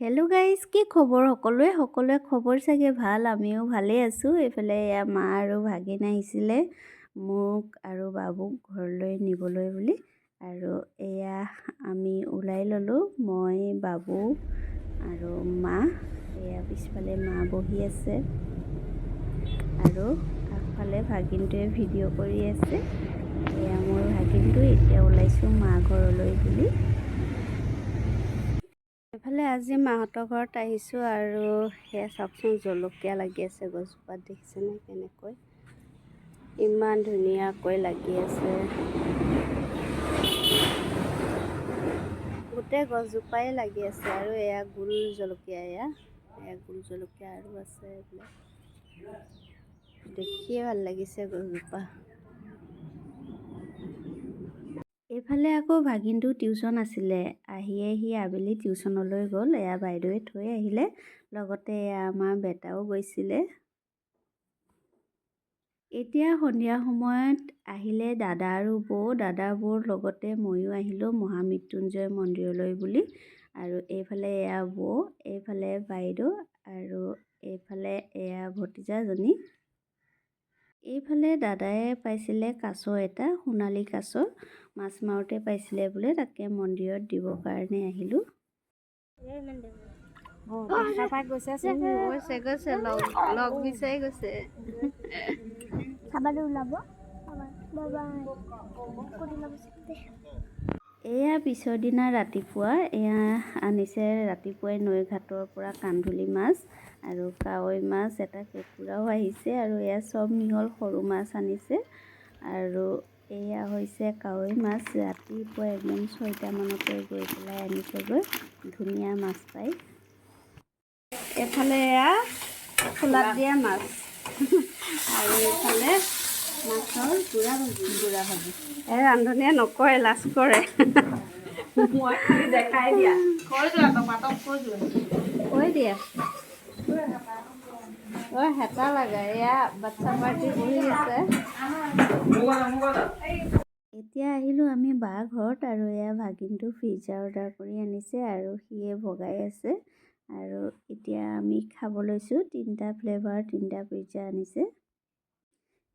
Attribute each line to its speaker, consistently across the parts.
Speaker 1: Hello' guys, কি খবৰ সকলোৱে? সকলোৱে খবৰ চাগে ভাল। আমিও ভালেই আছোঁ। এইফালে এয়া মা আৰু ভাগিন আহিছিলে মোক আৰু বাবুক ঘৰলৈ নিবলৈ বুলি। আৰু এয়া আমি ওলাই ল'লোঁ, মই, বাবু আৰু মা। এয়া পিছফালে মা বহি আছে আৰু আগফালে ভাগিনটোৱে ভিডিঅ' কৰি আছে। এয়া মোৰ ভাগিনটো। এতিয়া ওলাইছোঁ মা ঘৰলৈ বুলি। এইফালে আজি মাহঁতৰ ঘৰত আহিছোঁ আৰু সেয়া চাওকচোন, জলকীয়া লাগি আছে গছজোপাত। দেখিছেনে কেনেকৈ ইমান ধুনীয়াকৈ লাগি আছে? গোটেই গছজোপাই লাগি আছে। আৰু এয়া গোল জলকীয়া, এয়া এয়া গোল জলকীয়া আৰু আছে এইবিলাক। দেখিয়ে ভাল লাগিছে গছজোপা। এইফালে আকৌ ভাগিনটো টিউচন আছিলে, আহিয়ে সি আবেলি টিউচনলৈ গ'ল। এয়া বাইদেৱে থৈ আহিলে। লগতে এয়া আমাৰ বেটাও গৈছিলে। এতিয়া সন্ধিয়া সময়ত আহিলে দাদা আৰু বৌ। দাদা বৌৰ লগতে ময়ো আহিলোঁ মহামৃত্যুঞ্জয় মন্দিৰলৈ বুলি। আৰু এইফালে এয়া বৌ, এইফালে বাইদেউ আৰু এইফালে এয়া ভতিজাজনী। এইফালে দাদাই পাইছিলে কাছ এটা, সোণালী কাছ। মাছ মাৰোঁতে পাইছিলে বোলে। তাকে মন্দিৰত দিবৰ কাৰণে আহিলোঁ। গৈছে গৈছে, লগ লগ বিচাৰি গৈছে।
Speaker 2: খাবাৰ ওলাব বাবা, ক'ত ওলাব?
Speaker 1: এয়া পিছৰ দিনা ৰাতিপুৱা। এয়া আনিছে ৰাতিপুৱাই নৈ ঘাটৰ পৰা কান্ধুলি মাছ আৰু কাৱৈ মাছ, এটা কেঁকুৰাও আহিছে আৰু এয়া চব মিহল সৰু মাছ আনিছে। আৰু এয়া হৈছে কাৱৈ মাছ। ৰাতিপুৱা একদম 6টামানতে গৈ পেলাই আনিছেগৈ। ধুনীয়া মাছ পায়। এইফালে এয়া খোলাত দিয়া মাছ আৰু এইফালে মাছৰ গুড়া ভাজি।
Speaker 3: গুড়া ভাজি।
Speaker 1: এই ৰান্ধনীয়ে নকয়, লাজ কৰে।
Speaker 3: মই খালি দেখাই দিয়া। কৈ যোৱা, টপাটপ কৈ যোৱা।
Speaker 1: কৈ দিয়া। অ, হেতা লাগে। এয়া বাচ্ছা পাৰ্টি বহি আছে। এতিয়া আহিলোঁ আমি বা ঘৰত আৰু এয়া ভাগিনটো পিজ্জা অৰ্ডাৰ কৰি আনিছে আৰু সিয়ে ভগাই আছে। আৰু এতিয়া আমি খাব লৈছোঁ। তিনিটা ফ্লেভাৰ, তিনিটা পিজ্জা আনিছে।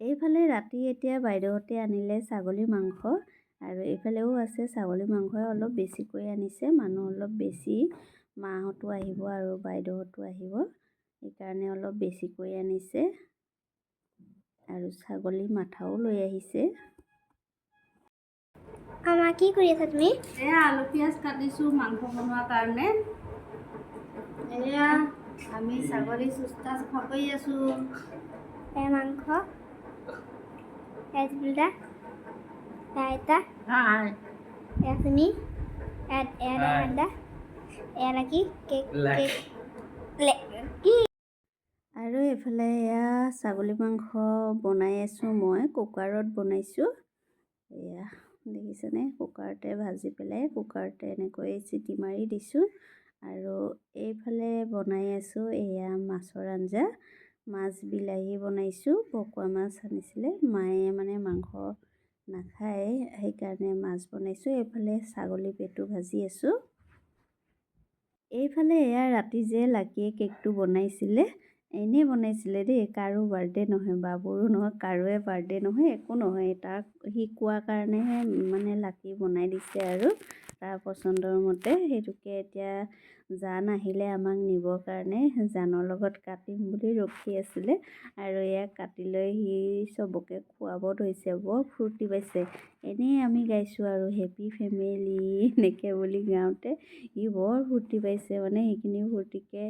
Speaker 1: এইফালে ৰাতি এতিয়া বাইদেউহঁতে আনিলে ছাগলী মাংস আৰু এইফালেও আছে ছাগলী মাংসই, অলপ বেছিকৈ আনিছে। মানুহ অলপ বেছি, মাহঁতো আহিব আৰু বাইদেউহঁতো আহিব, সেইকাৰণে অলপ বেছিকৈ আনিছে। আৰু ছাগলী মাথাও লৈ আহিছে।
Speaker 2: আমা, কি কৰি আছা তুমি?
Speaker 1: এয়া আলু পিঁয়াজ কাটিছোঁ মাংস বনোৱাৰ কাৰণে।
Speaker 3: এয়া আমি ছাগলী চুচটা চাফা কৰি আছোঁ।
Speaker 2: এয়া মাংস, এয়া জুবিলদা, এয়া আইতা, এয়া চুমি, এয়া এয়া দাদা, এয়া লাকি, কেক কেক কি।
Speaker 1: আৰু এইফালে এয়া ছাগলী মাংস বনাই আছোঁ মই, কুকাৰত বনাইছোঁ। এয়া দেখিছেনে? কুকাৰতে ভাজি পেলাই কুকাৰতে এনেকৈ চিটি মাৰি দিছোঁ। আৰু এইফালে বনাই আছোঁ এয়া মাছৰ আঞ্জা। মাছ বিলাহী বনাইছোঁ। ভকুৱা মাছ আনিছিলে মায়ে, মানে মাংস নাখায়, সেইকাৰণে মাছ বনাইছোঁ। এইফালে ছাগলী পেটু ভাজি আছোঁ। এইফালে এয়া ৰাতি যে লাকিয়ে কেকটো বনাইছিলে, এনেই বনাইছিলে দেই। কাৰো বাৰ্থডে নহয়, বাবুৰো নহয়, কাৰোৱে বাৰ্থডে নহয়, একো নহয়। তাক সি কোৱা কাৰণেহে মানে লাকি বনাই দিছে আৰু তাৰ পচন্দৰ মতে সেইটোকে। এতিয়া জান আহিলে আমাক নিবৰ কাৰণে, জানৰ লগত কাটিম বুলি ৰখি আছিলে। আৰু এয়া কাটি লৈ সি চবকে খুৱাব ধৰিছে, বৰ ফূৰ্তি পাইছে। এনেই আমি গাইছোঁ আৰু "হেপী ফেমিলি" এনেকৈ বুলি গাওঁতে সি বৰ ফূৰ্তি পাইছে। মানে সেইখিনি ফূৰ্তিকে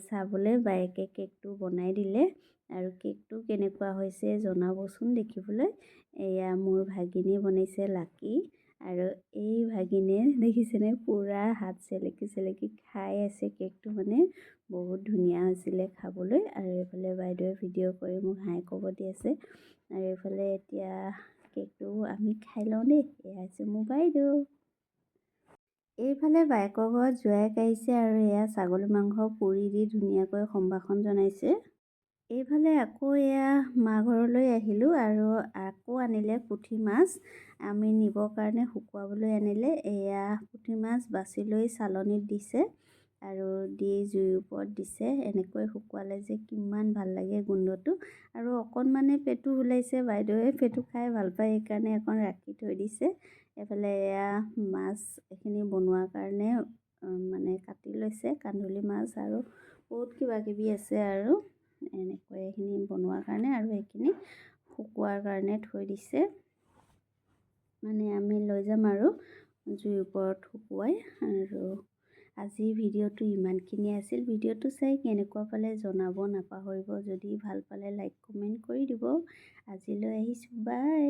Speaker 1: চাবলৈ বায়েকে কেকটো বনাই দিলে। আৰু কেকটো কেনেকুৱা হৈছে জনাবচোন দেখিবলৈ। এয়া মোৰ ভাগিনীয়ে বনাইছে, লাকি। আৰু এই ভাগিনীয়ে দেখিছেনে, পূৰা হাত চেলেকি চেলেকি খাই আছে কেকটো। মানে বহুত ধুনীয়া হৈছিলে খাবলৈ। আৰু এইফালে বাইদেৱে ভিডিঅ' কৰি মোক হাই ক'ব দি আছে। আৰু এইফালে এতিয়া কেকটো আমি খাই লওঁ দেই। এয়া হৈছে মোৰ বাইদেউ। এইফালে বায়েকৰ ঘৰত জোঁৱায়েক আহিছে আৰু এয়া ছাগলী মাংস পুৰি দি ধুনীয়াকৈ সম্ভাষণ জনাইছে। এইফালে আকৌ এয়া মা ঘৰলৈ আহিলোঁ আৰু আকৌ আনিলে পুঠি মাছ, আমি নিবৰ কাৰণে শুকুৱাবলৈ আনিলে। এয়া পুঠি মাছ বাছি লৈ চালনীত দিছে। আৰু দি জুইৰ ওপৰত দিছে। এনেকৈ শুকুৱালে যে কিমান ভাল লাগে গোন্ধটো। আৰু অকণমানে পেটু ওলাইছে, বাইদেৱে পেটু খাই ভাল পায়, সেইকাৰণে অকণ ৰাখি থৈ দিছে। এইফালে এয়া মাছ এইখিনি বনোৱাৰ কাৰণে মানে কাটি লৈছে, কান্দুলি মাছ আৰু বহুত কিবা কিবি আছে। আৰু এনেকৈ এইখিনি বনোৱাৰ কাৰণে আৰু এইখিনি শুকোৱাৰ কাৰণে থৈ দিছে। মানে আমি লৈ যাম আৰু জুইৰ ওপৰত শুকুৱাই। আৰু আজিৰ ভিডিঅ'টো ইমানখিনিয়ে আছিল। ভিডিঅ'টো চাই কেনেকুৱা পালে জনাব নাপাহৰিব। যদি ভাল পালে লাইক, কমেণ্ট কৰি দিব। আজিলৈ আহিছোঁ, বাই।